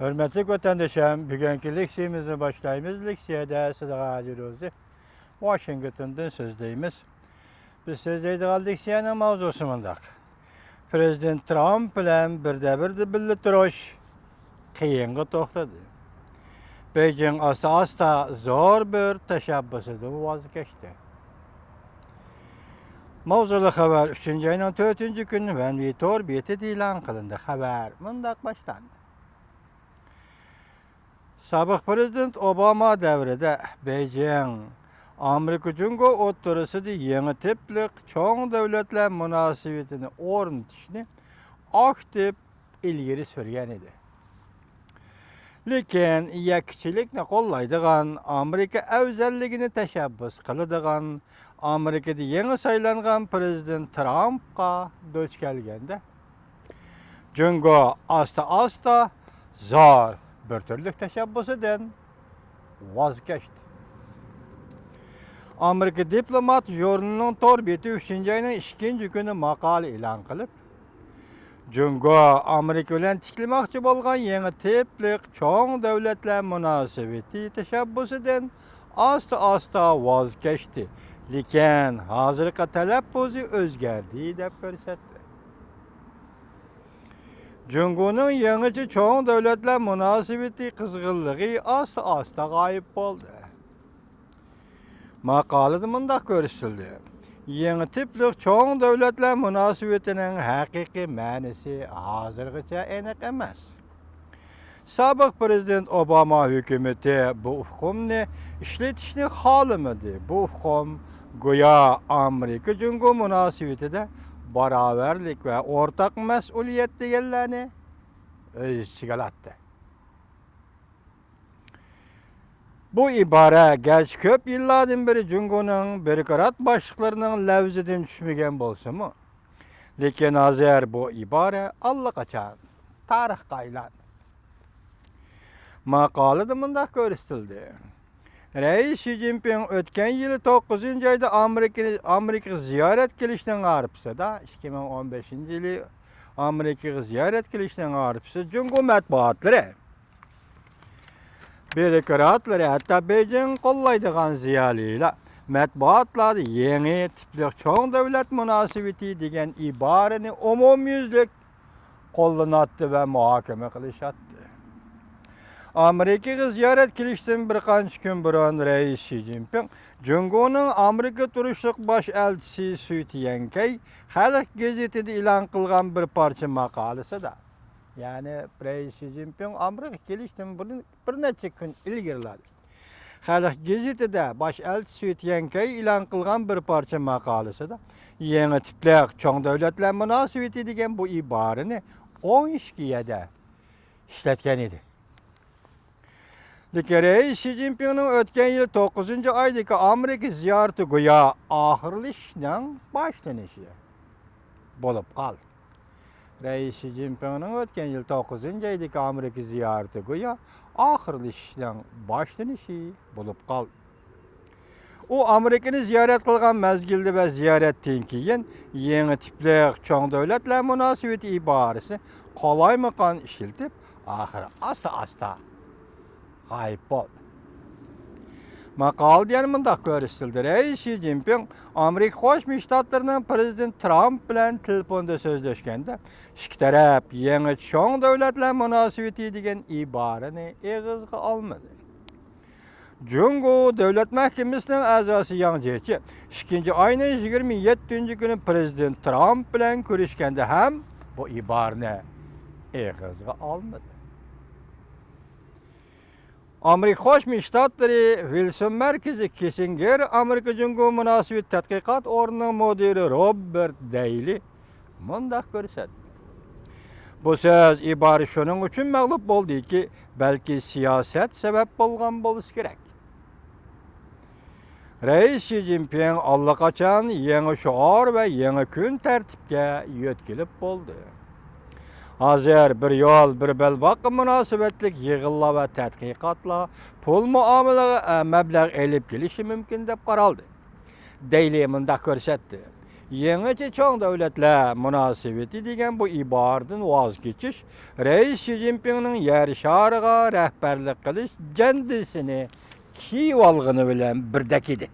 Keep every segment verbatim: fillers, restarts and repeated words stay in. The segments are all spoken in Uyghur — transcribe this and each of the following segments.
ھۆرمەتلىك ۋەتەندىشىم، بۈگۈنكى لېكسىيىمىزنى باشلايمىز. لېكسىيەدە سىدىغا ھاجى روزى، ۋاشىنگتوندىن سۆزلەيمىز. بىز سۆزلەيدىغان لېكسىيەنىڭ ماۋزۇسى مۇنداق: پىرېزىدېنت ترامپ بىلەن بىردە بىردە بىللە تۇرۇش قىيىنغا توختىدى. بېيجىڭ ئاستا-ئاستا زور بىر تەشەببۇسىدىن ۋاز كەچتى. ماۋزۇلۇق خەۋەر ئۈچىنچى ئاينىڭ تۆتىنچى كۈنى ۋەنۋى تور بېتىدە ئېلان قىلىندى. خەۋەر مۇنداق باشلاندى. سابىق پىرېزىدېنت ئوباما دەۋرىدە بېيجىڭ ئامېرىكا جۇڭگو ئوتتۇرىسىدا يېڭى تىپلىق چوڭ دۆلەتلەر مۇناسىۋىتىنى ئورنىتىشنى ئاكتىپ ئىلگىرى سۈرگەن ئىدى. لېكىن يەككىچىلىكنى قوللايدىغان، ئامېرىكا ئەۋزەللىكىنى تەشەببۇس قىلىدىغان، ئامېرىكىدا يېڭى سايلانغان پىرېزىدېنت ترامپقا دۇچ كەلگەندە، جۇڭگو ئاستا-ئاستا زور بىر تۈرلۈك تەشەببۇسىدىن ۋاز كەچتى. ئامېرىكا دىپلومات ژۇرنىلىنىڭ تور بېتى ئۈچىنچى ئاينىڭ ئىككىنچى كۈنى ماقالە ئېلان قىلىپ، جۇڭگو ئامېرىكا بىلەن تىكلىمەكچى بولغان يېڭى تىپلىق چوڭ دۆلەتلەر مۇناسىۋىتى تەشەببۇسىدىن ئاستا-ئاستا ۋاز كەچتى، لېكىن ھازىرقى تەلەپپۇزى ئۆزگەردى، دەپ كۆرسەتتى. جۇڭگونىڭ يېڭىچە چوڭ دۆلەتلەر مۇناسىۋىتى قىزغىنلىقى ئاستا-ئاستا غايىب بولدى. ماقالىدە مۇنداق كۆرسىتىلدى: يېڭى تىپلىق چوڭ دۆلەتلەر مۇناسىۋىتىنىڭ ھەقىقىي مەنىسى ھازىرغىچە ئېنىق ئەمەس. سابىق پىرېزىدېنت ئوباما ھۆكۈمىتى بۇ ئۇقۇمنى ئىشلىتىشنى خالىمىدى. بۇ ئۇقۇم گويا ئامېرىكا جۇڭگو مۇناسىۋىتىدە باراۋەرلىك ۋە ئورتاق مەسئۇلىيەت دېگەنلەرنى ئۆز ئىچىگە ئالاتتى. بۇ ئىبارە گەرچە كۆپ يىللاردىن بېرى جۇڭگونىڭ بيۇروكرات باشلىقلىرىنىڭ لەۋزىدىن چۈشمىگەن بولسىمۇ، لېكىن ھازىر بۇ ئىبارە ئاللىقاچان تارىخقا ئايلاندى. ماقالىدە مۇنداق كۆرسىتىلدى: رەئىس شى جىنپىڭ ئۆتكەن يىلى توققۇزىنچى ئايدا ئامېرىكىنى، ئامېرىكىغا زىيارەت كېلىشنىڭ ھارپىسىدا، ئىككى مىڭ ئون بەشىنچى يىلى ئامېرىكىغا زىيارەت كېلىشنىڭ ھارپىسىدا جۇڭگو مەتبۇئاتلىرى، بيۇروكراتلىرى، ھەتتا بېيجىڭ قوللايدىغان زىيالىيلار مەتبۇئاتلاردا يېڭى تىپلىق چوڭ دۆلەت مۇناسىۋىتى دېگەن ئىبارىنى ئومۇميۈزلۈك قوللىناتتى ۋە مۇھاكىمە قىلىشاتتى. ئامېرىكىغا زىيارەت كېلىشتىن بىر قانچە كۈن بۇرۇن رەئىس شى جىنپىڭ جۇڭگونىڭ ئامېرىكا تۇرۇشلۇق باش ئەلچىسى سۈي تيەنكەي خەلق گېزىتىدە ئېلان قىلغان بىر پارچە ماقالىسىدا، يەنى رەئىس شى جىنپىڭ ئامېرىكىغا كېلىشتىن بۇرۇن بىر نەچچە كۈن ئىلگىرىلا، خەلق گېزىتىدە باش ئەلچى سۈي تيەنكەي ئېلان قىلغان بىر پارچە ماقالىسىدا، يېڭى تىپلىق چوڭ دۆلەتلەر مۇناسىۋىتى دېگەن بۇ ئىبارىنى ئوڭ ئىككى يەردە ئىشلەتكەن ئىدى. لېكىن رەئىس شى جىنپىڭنىڭ ئۆتكەن يىل توققۇزىنچى ئايدىكى ئامېرىكا زىيارىتى گويا ئاخىرلىشىشنىڭ باشلىنىشى بولۇپ قالدى. رەئىس شى جىنپىڭنىڭ ئۆتكەن يىل توققۇزىنچى ئايدىكى ئامېرىكا زىيارىتى گويا ئاخىرلىشىشنىڭ باشلىنىشى بولۇپ قالدى. ئۇ ئامېرىكىنى زىيارەت قىلغان مەزگىلدە ۋە زىيارەتتىن كېيىن يېڭى تىپلىق چوڭ دۆلەتلەر مۇناسىۋىتى ئىبارىسىنى قالايمىقان ئىشلىتىپ، ئاخىرى ئاستا-ئاستا غايىب بولدى. ماقالىدە يەنە مۇنداق كۆرسىتىلدى: رەئىس شى جىنپىڭ ئامېرىكا قوشما شتاتلىرىنىڭ پىرېزىدېنتى ترامپ بىلەن تېلېفوندا سۆزلەشكەندە، ئىككى تەرەپ يېڭى چوڭ دۆلەتلەر مۇناسىۋىتى دېگەن ئىبارىنى ئېغىزغا ئالمىدى. جۇڭگو دۆلەت مەھكىمىسىنىڭ ئەزاسى ياڭ جيېچى ئىككىنچى ئاينىڭ يىگىرمە يەتتىنچى كۈنى پىرېزىدېنت ترامپ بىلەن كۆرۈشكەندە ھەم بۇ ئىبارىنى ئېغىزغا ئالمىدى. ئامېرىكا قوشما شتاتلىرى ۋىلسون مەركىزى كىسسىنگېر ئامېرىكا جۇڭگو مۇناسىۋىتى تەتقىقات ئورنىنىڭ مۇدىرى روبېرت دەيلى مۇنداق كۆرسەتتى: بۇ سۆز ئىبارە شۇنىڭ ئۈچۈن مەغلۇپ بولدىكى، بەلكى سىياسەت سەۋەب بولغان بولسا كېرەك. رەئىس شى جىنپىڭ ئاللىقاچان يېڭى شوئار ۋە يېڭى كۈن تەرتىپكە يۆتكىلىپ بولدى. ھازىر بىر يول، بىر بەلباغقا مۇناسىۋەتلىك يىغىنلار ۋە تەتقىقاتلار پۇل مۇئامىلىگە، ئە، مەبلەغ ئېلىپ كېلىشى مۇمكىن دەپ قارالدى. دەيلى مۇنداق كۆرسەتتى: يېڭىچە چوڭ دۆلەتلەر مۇناسىۋىتى دېگەن بۇ ئىبارىدىن ۋاز كېچىش رەئىس شى جىنپىڭنىڭ يەر شارىغا رەھبەرلىك قىلىش جەندىسىنى كىيىۋالغىنى بىلەن بىردەك ئىدى.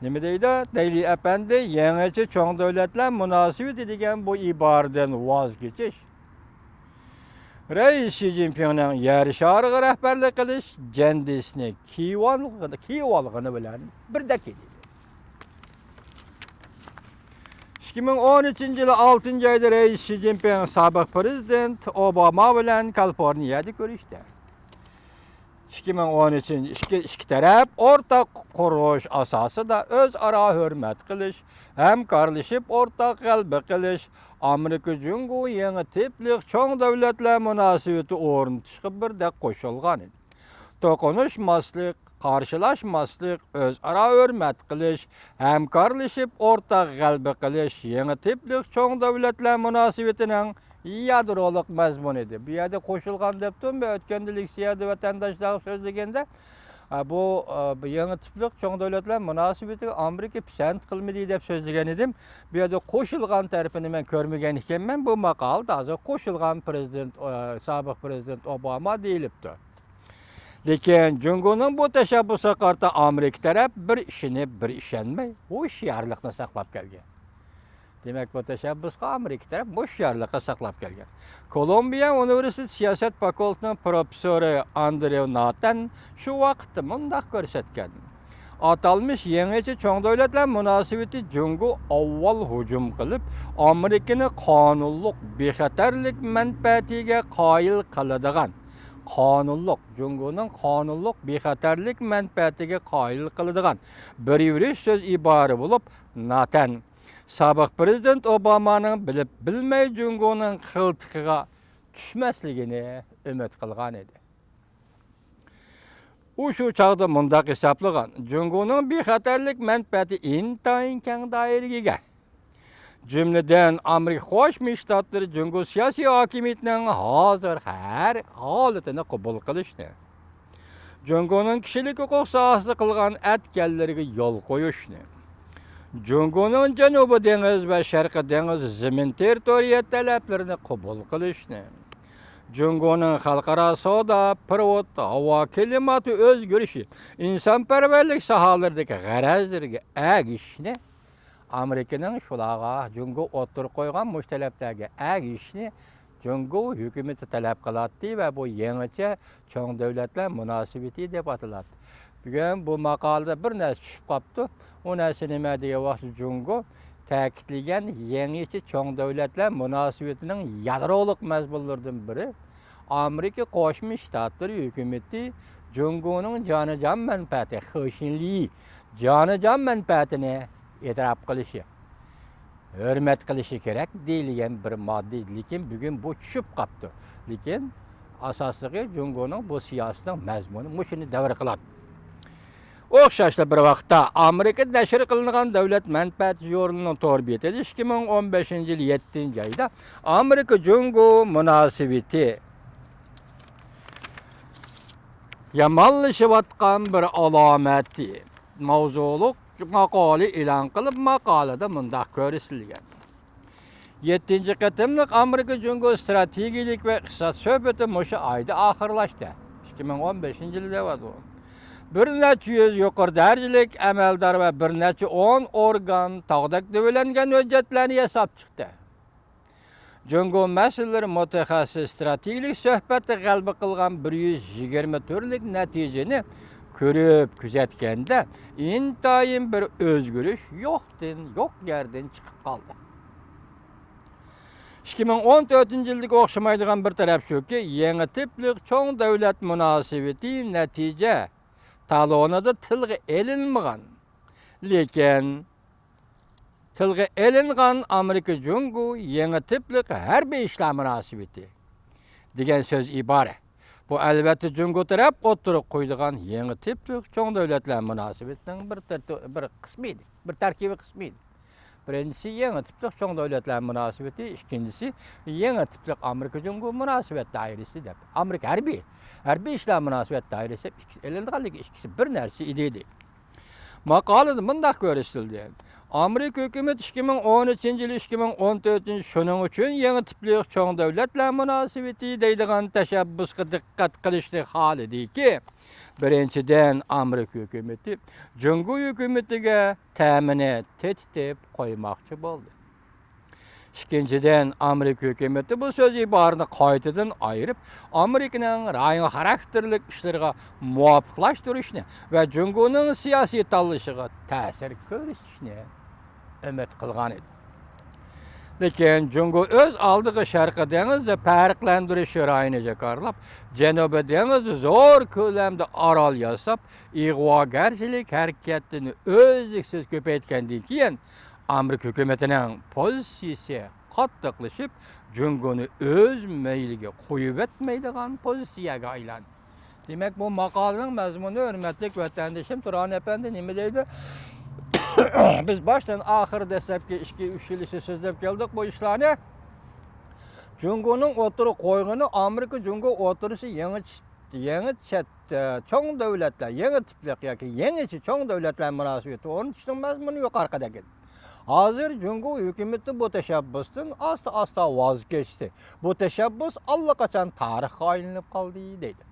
نېمە دەيدۇ دەيلى ئەپەندى؟ يېڭىچە چوڭ دۆلەتلەر مۇناسىۋىتى دېگەن بۇ ئىبارىدىن ۋاز كېچىش رەئىس شى جىنپىڭنىڭ يەر شارىغا رەھبەرلىك قىلىش جەندىسىنى كىيىۋالغىنى، كىيىۋالغىنى بىلەن بىردەك ئىدى. ئىككى مىڭ ئون ئۈچىنچى يىلى ئالتىنچى ئايدا رەئىس شى جىنپىڭ سابىق پىرېزىدېنت ئوباما بىلەن كالىفورنىيەدە كۆرۈشتى. ئىككى مىڭ ئون ئۈچىنچى، ئىككى، ئىككى تەرەپ ئورتاق قۇرۇلۇش ئاساسىدا ئۆزئارا ھۆرمەت قىلىش، ھەمكارلىشىپ ئورتاق غەلىبە قىلىش، ئامېرىكا جۇڭگو يېڭى تىپلىق چوڭ دۆلەتلەر مۇناسىۋىتى ئورنىتىشقا بىردەك قوشۇلغان ئىدى. توقۇنۇشماسلىق، قارشىلاشماسلىق، ئۆزئارا ھۆرمەت قىلىش، ھەمكارلىشىپ ئورتاق غەلىبە قىلىش يېڭى تىپلىق چوڭ دۆلەتلەر مۇناسىۋىتىنىڭ يادرولۇق مەزمۇن ئىدى. بۇ يەردە قوشۇلغان دەپتۇ، مەن ئۆتكەندە لېكسىيەدە ۋەتەنداشلارغا سۆزلىگەندە، ئا، بۇ، ئا، بۇ يېڭى تىپلىق چوڭ دۆلەتلەر مۇناسىۋىتىگە ئامېرىكا پىسەنت قىلمىدى دەپ سۆزلىگەن ئىدىم. بۇ يەردە قوشۇلغان تەرىپىنى مەن كۆرمىگەن ئىكەنمەن. بۇ ماقالىدە ھازىر قوشۇلغان پىرېزىدېنت، ئا، سابىق پىرېزىدېنت ئوباما دېيىلىپتۇ. لېكىن جۇڭگونىڭ بۇ تەشەببۇسىغا قارىتا ئامېرىكا تەرەپ بىر ئىشىنىپ، بىر ئىشەنمەي، ھوشيارلىقنى ساقلاپ كەلگەن. دېمەك، بۇ تەشەببۇسقا ئامېرىكا تەرەپ ھوشيارلىقى ساقلاپ كەلگەن. كولومبىيە ئۇنىۋېرسىتېت سىياسەت فاكۇلتېتىنىڭ پروفېسسورى ئاندرېۋ ناتەن شۇ ۋاقىتتا مۇنداق كۆرسەتكەن: ئاتالمىش يېڭىچە چوڭ دۆلەتلەر مۇناسىۋىتى جۇڭگو ئاۋۋال ھۇجۇم قىلىپ، ئامېرىكىنى قانۇنلۇق بىخەتەرلىك مەنپەئەتىگە قايىل قىلىدىغان، قانۇنلۇق، جۇڭگونىڭ قانۇنلۇق بىخەتەرلىك مەنپەئەتىگە قايىل قىلىدىغان بىر يۈرۈش سۆز ئىبارە بولۇپ، ناتەن سابىق پىرېزىدېنت ئوبامانىڭ بىلىپ بىلمەي جۇڭگونىڭ قىلتىقىغا چۈشمەسلىكىنى ئۈمىد قىلغان ئىدى. ئۇ شۇ چاغدا مۇنداق ھېسابلىغان: جۇڭگونىڭ بىخەتەرلىك مەنپەئەتى ئىنتايىن كەڭ دائىرىگە ئىگە. جۈملىدىن، ئامېرىكا قوشما شتاتلىرى جۇڭگو سىياسىي ھاكىمىيىتىنىڭ ھازىر ھەر ھالىتىنى قوبۇل قىلىشنى، جۇڭگونىڭ كىشىلىك ھوقۇق ساھەسىدە قىلغان ئەتكەنلىرىگە يول قويۇشنى، جۇڭگونىڭ جەنۇبىي دېڭىز ۋە شەرقىي دېڭىز زېمىن تېررىتورىيە تەلەپلىرىنى قوبۇل قىلىشنى، جۇڭگونىڭ خەلقئارا سودا، پېرېۋوت، ھاۋا كىلىماتى ئۆزگىرىشى، ئىنسانپەرۋەرلىك ساھەلىرىدىكى غەرەزلىرىگە ئەگىشىشنى، ئامېرىكىنىڭ شۇلارغا جۇڭگو ئوتتۇرىغا قويغان مۇشۇ تەلەپلەرگە ئەگىشىشنى جۇڭگو ھۆكۈمىتى تەلەپ قىلاتتى ۋە بۇ يېڭىچە چوڭ دۆلەتلەر مۇناسىۋىتى دەپ ئاتىلاتتى. بۈگۈن بۇ ماقالىدە بىر نەرسە چۈشۈپ قاپتۇ. ئۇ نەرسە نېمە دېگەن ۋاقىتتا، جۇڭگو تەكىتلىگەن يېڭىچە چوڭ دۆلەتلەر مۇناسىۋىتىنىڭ يادرولۇق مەزمۇنلىرىدىن بىرى، ئامېرىكا قوشما شتاتلىرى ھۆكۈمىتى جۇڭگونىڭ جانىجان مەنپەئەتى، خېشىنلى جانىجان مەنپەئەتىنى ئېتىراپ قىلىشى، ھۆرمەت قىلىشى كېرەك دېيىلگەن بىر ماددا ئىدى. لېكىن بۈگۈن بۇ چۈشۈپ قاپتۇ. لېكىن ئاساسلىقى جۇڭگونىڭ بۇ سىياسىتىنىڭ مەزمۇنى مۇشۇنى دەۋر قىلاتتى. ئوخشاشلا بىر ۋاقىتتا ئامېرىكىدا نەشر قىلىنغان دۆلەت مەنپەئەت ژۇرنىلىنىڭ تور بېتىدە ئىككى مىڭ ئون بەشىنچى يىل يەتتىنچى ئايدا ئامېرىكا جۇڭگو مۇناسىۋىتى يامانلىشىۋاتقان بىر ئالامەتى ماۋزۇلۇق ماقالە ئېلان قىلىپ، ماقالىدە مۇنداق كۆرسىتىلگەن: يەتتىنچى قېتىملىق ئامېرىكا جۇڭگو ئىستراتېگىيەلىك ۋە ئىقتىساد سۆھبىتى مۇشۇ ئايدا ئاخىرلاشتى. ئىككى مىڭ ئون بەشىنچى يىل دەۋاتىدۇ. بىر نەچچە يۈز يۇقىرى دەرىجىلىك ئەمەلدار ۋە بىر نەچچە ئون ئورگان تاغدەك دۆۋىلەنگەن ھۆججەتلەرنى ياساپ چىقتى. جۇڭگو مەسىلىلىرى مۇتەخەسسىس ئىستراتېگىيەلىك سۆھبەتتە غەلىبە قىلغان بىر يۈز يىگىرمە تۈرلۈك نەتىجىنى كۆرۈپ كۆزەتكەندە، ئىنتايىن بىر ئۆزگىرىش يوقتىن، يوق يەردىن چىقىپ قالدى. ئىككى مىڭ ئون تۆتىنچى يىلدىكى ئوخشىمايدىغان بىر تەرەپ شۇكى، يېڭى تىپلىق چوڭ دۆلەت مۇناسىۋىتى نەتىجە تالونىدا تىلغا ئېلىنمىغان، لېكىن تىلغا ئېلىنغان ئامېرىكا جۇڭگو يېڭى تىپلىق ھەربىي ئىشلار مۇناسىۋىتى دېگەن سۆز ئىبارە. بۇ، ئەلۋەتتە، جۇڭگو تەرەپ ئوتتۇرىغا قويىدىغان يېڭى تىپلىق چوڭ دۆلەتلەر مۇناسىۋىتىنىڭ بىر تەرتىپ-، بىر قىسمى ئىدى، بىر تەركىبىي قىسمى ئىدى. بىرىنچىسى يېڭى تىپلىق چوڭ دۆلەتلەر مۇناسىۋىتى، ئىككىنچىسى يېڭى تىپلىق ئامېرىكا جۇڭگو مۇناسىۋەت دائىرىسى دەپ، ئامېرىكا ھەربىي، ھەربىي ئىشلار مۇناسىۋەت دائىرىسى دەپ ئىككىسى ئېلىنغان، لېكىن ئىككىسى بىر نەرسە ئىدى، دېدى. ماقالىدە مۇنداق كۆرسىتىلدى: ئامېرىكا ھۆكۈمىتى ئىككى مىڭ ئون ئۈچىنچى يىل، ئىككى مىڭ ئون تۆتىنچى، شۇنىڭ ئۈچۈن يېڭى تىپلىق چوڭ دۆلەتلەر مۇناسىۋىتى دەيدىغان تەشەببۇسقا دىققەت قىلىشنى خالىدىكى، بىرىنچىدىن، ئامېرىكا ھۆكۈمىتى جۇڭگو ھۆكۈمىتىگە تەمىنى تېتىتىپ قويماقچى بولدى. ئىككىنچىدىن، ئامېرىكا ھۆكۈمىتى بۇ سۆز ئىبارىنى قايتىدىن ئايرىپ، ئامېرىكىنىڭ رايون خاراكتېرلىك ئىشلىرىغا مۇۋاپىقلاشتۇرۇشنى ۋە جۇڭگونىڭ سىياسىي تاللىشىغا تەسىر كۆرسىتىشنى ئۈمىد قىلغان ئىدى. لېكىن جۇڭگو ئۆز ئالدىغا شەرقىي دېڭىزدا پەرقلەندۈرۈش رايونى جاكارلاپ، جەنۇبىي دېڭىزدا زور كۆلەمدە ئارال ياساپ، ئىغۋاگەرچىلىك ھەرىكەتىنى ئۈزلۈكسىز كۆپەيتكەندىن كېيىن، ئامېرىكا ھۆكۈمىتىنىڭ پوزىتسىيىسى قاتتىقلىشىپ، جۇڭگونى ئۆز مەيلىگە قويۇۋەتمەيدىغان پوزىتسىيەگە ئايلاندى. دېمەك، بۇ ماقالىنىڭ مەزمۇنى، ھۆرمەتلىك ۋەتەندىشىم تۇرغان ئەپەندى، نېمە دەيدۇ؟ بىز باشتىن ئاخىر دەسلەپكى ئىككى، ئۈچ يىل ئىچىدە سۆزلەپ كەلدۇق بۇ ئىشلارنى. جۇڭگونىڭ ئوتتۇرىغا قويغىنى ئامېرىكا جۇڭگو ئوتتۇرىسى يېڭى، يېڭى چەت، چوڭ دۆلەتلەر، يېڭى تىپلىق ياكى يېڭىچە چوڭ دۆلەتلەر مۇناسىۋىتى ئورنىتىشنىڭ مەزمۇنى يۇقىرىقىدەك ئىدى. ھازىر جۇڭگو ھۆكۈمىتى بۇ تەشەببۇستىن ئاستا-ئاستا ۋاز كەچتى. بۇ تەشەببۇس ئاللىقاچان تارىخقا ئايلىنىپ قالدى، دەيدۇ.